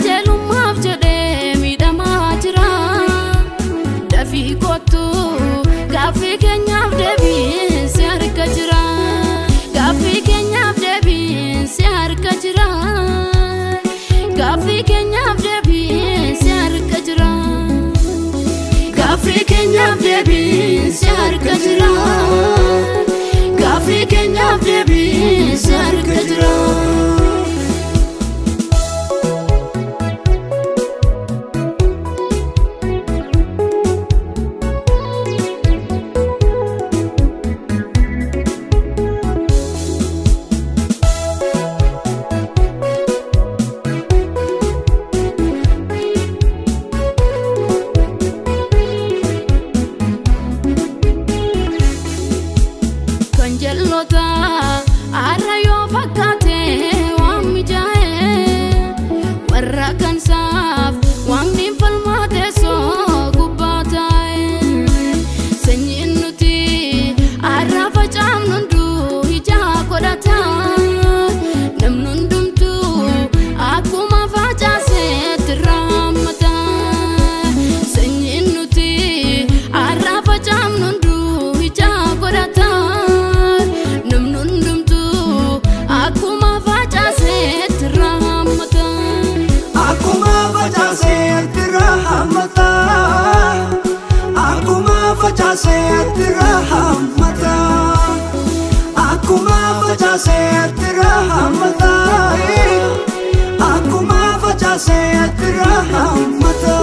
Qajeelummaaf jedhee miidhamaa jira. Dafii kottu, gaaffii keenyaaf deebiin si harka jira. Gaaffii keenyaaf deebiin si harka jira. Gaaffii keenyaaf deebiin si harka jira. Gaaffii keenyaaf deebiin si harka jira. Gaaffii keenyaaf deebiin si harka jira. Kan jalloota har'a yoo fakkaate waan mijaa'e, warra kansaaf waaqni falmaa teessoo gubbaa taa'e. Sanyiin nuti har'a facaafnu hunduu ija godhata. Namni hundumtuu akkuma facaasetti raammata. Sanyiin nuti har'a facaafnu hunduu ija godhata. Namni hundumtuu akkuma facaasetti raammata. Akkuma facaasetti raammata. Akkuma facaasetti raammata. Akkuma facaasetti raammata. Akkuma facaasetti raammata.